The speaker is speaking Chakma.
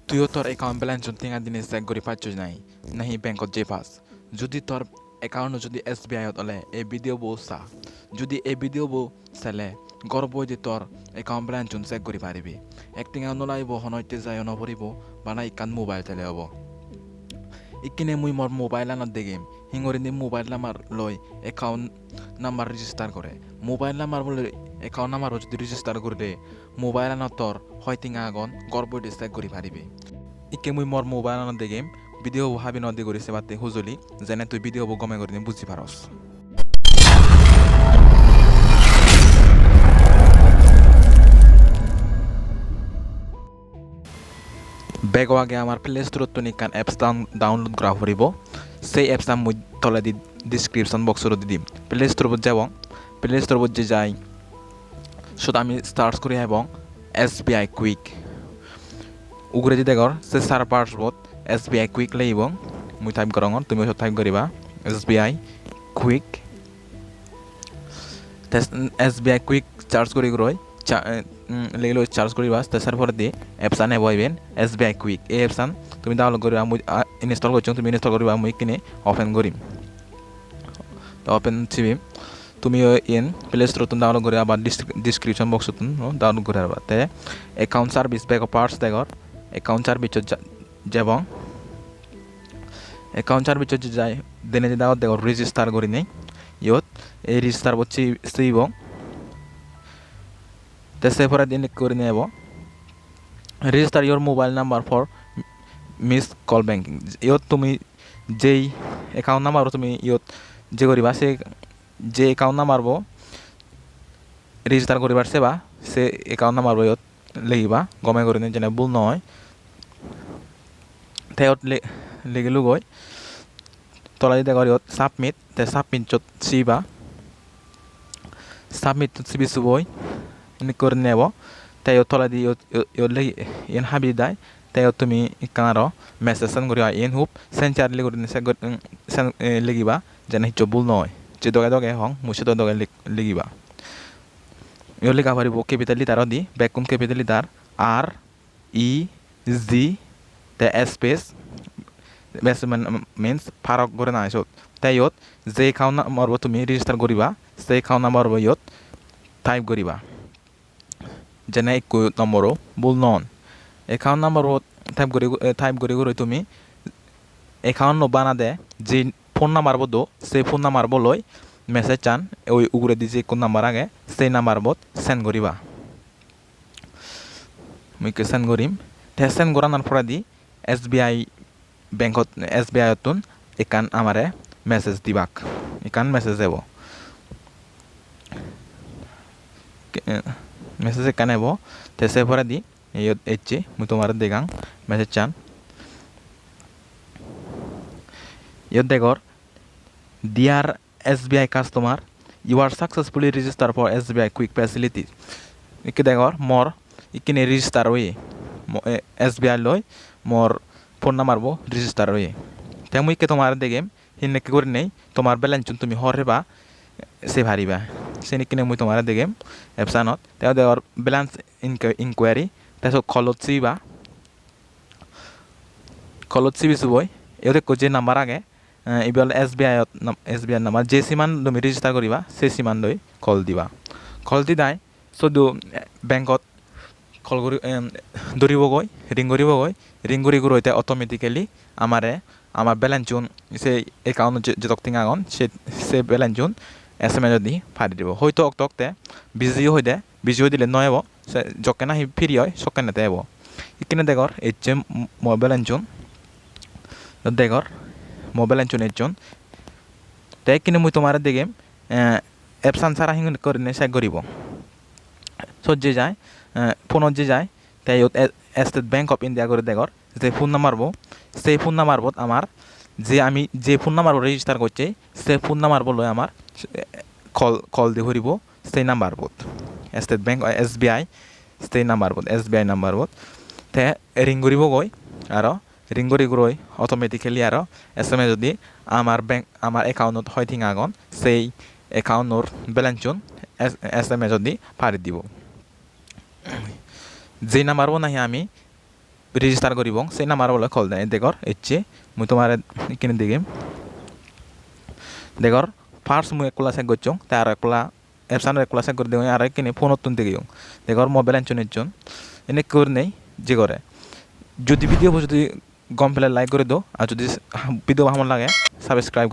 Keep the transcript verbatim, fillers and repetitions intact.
Tuiyo tor account balance-un tenga dinei check guri pacchoi nai, nahi bank-ot jei pas? Judi tor account-o judi S B I-ot ole, ei video bo sa. Judi ei video bo sele, ghor boide tor account balance-un check guri paribi. Ek tenga-o no lagibo, hono hitte jaiyo no poribo, bana ekkan mobile tele obo. Ikkine mui mor mobile-anot degem, hingorinei mobile number loi account number register gore. Mobile number bo loi account number bo judi register guride, mobile-anot tor hoi tenga agon, ghor boide check guri paribi. Ikke mui mor mobile-anot degem, video bo habi no di guri sebatte hujuli, jene tui video bo gome gurinei buji paros. Bego age amar Play Store-ottun ekkan apps down-, download gora poribo. Sei apps-an mui toledi description box-ot di dim. Play Store-bot jebong, Play Store-bot je jai, siyot ami search guri hebong S B I Quick. Uguredi degor se search bar-bot S B I Quick legibong. Mui type gorongor, tumiyo siyot type guriba S B I Quick. Te S B I Quick search guri guroi, cha-, eh, mm, legi loi search guriba, te ser poredi apps-an ebo iben, S B I Quick. Ei apps-an tumi download guriba, mui, ah, install gocchong, tumi install guriba, mui ikkine open gurim. Te open sibim. Tumiyo iyen Play Store-ottun download guri abar dis-, description box-ottun, no, download guri pariba. Te account service bego parts degor, account service-ot ja-, jebong. Account service-ot je jai, denedi dagor degor register gurinei. Iyot ei register-bot si-, sibong. Te se poredi indi gurinei ebo. Register your mobile number for missed call banking. Iyot tumi jei account number-o tumi iyot je guriba, se je account number bo register guribar seba, se account number bo iyot legiba, gome gurinei jene bul no oi. Te iyot le-, legilugoi, toledi degor iyot submit, te submit-ot siba, submit-ot sibi suboi, enik gurinei ebo, te iyot toledi iyot, iyot, iyot legi, iyen habi dai, te iyot tumi ekkan aro message send guriba, iyen hub sincerely gurinei se gur-, mm, send, eh, legiba, jene hissu bul no oi. Je doge doge hong, mui se doge doge lig-, legiba. Iyot lega poribo capital letter-odi, bekkun capital letter, R, E, G, te space, space means parok guri nai siyot. Te iyot je account number bo tumi register guriba, se account number bo iyot type guriba. Jene ekko nomboro bul non. Account number bo type guri, eh, type guri guri tumi account no banade je phone number bo do, se phone number bo loi message-an oi uguredi je ekko number age, se number bot send guriba. Mui ikke send gurim. Te send guranar poredi S B I bank-ot, S B I-ottun ekkan amare message dibak. Ekkan message ebo. Ke-, message ekkan ebo. Te se poredi iyot ecche, mui tomare degang message-an. Iyot degor, "Dear S B I customer, you are successfully registered for S B I Quick Facility." Ikke degor, mor ikkine register oye. Mo-, eh, S B I loi mor phone number bo register oye. Te mui ikke tomare degem, hinnekke gurinei tomar balance-un tumi hor heba, se pariba. Sen ikkine mui tomare degem apps-anot. Te degor balance inqu-, inquiry, te sot call-ot siba. Call-ot sibi suboi, iyot ekko je number age, eh, ibe ole S B I-ot nam-, S B I number, je sim-an tumi register guriba, se sim-an loi call diba. Call didai, sudu, eh, bank-ot call guri, em, duribogoi, ring guribogoi, ring guri guri te automatically amare, amar balance-un, se account-ot je-, jedok tenga agon, se, se balance-un S M S odi pari dibo. Hoito okto okte busy-o hoide, busy-o dile no ebo, se jokke nahi free oi, sokkene te ebo. Ikkene degor, ecche m-, mo balance-un. Degor, mo balance-un ecchon. Te ikkene mui tomare degem, eh, apps-an sara hingon gurinei check guribo. Sot je jai, eh, phone-ot je jai, te iyot e-, State Bank of India guri degor, je phone number bo, sei phone number bot amar, je ami je phone number bo register gocche, se phone number bo loi amar, eh, call, call di puribo, sei number bot. State Bank, S B I, sei number bot, S B I number bot. Te ring guribogoi, aro ring guri guroi automatically aro S M S odi amar bank, amar account-ot hoi tenga agon, sei account-or balance-un S-, S M S odi pari dibo. Je number bo nahi ami register guribong, se number-ot ole call de. Degor ecche, mui tomare ikkene degem. Degor, first mui ekkola check gocchong, te aro ekkola apps-anot ekkola check guri degong, aro ekkene phone-ottun degeyong. Degor mo balance-un ejjon. Enekke gurinei jei gore. Judi video bo judi gom pele like guri do, ar judi video bo hamot lage subscribe.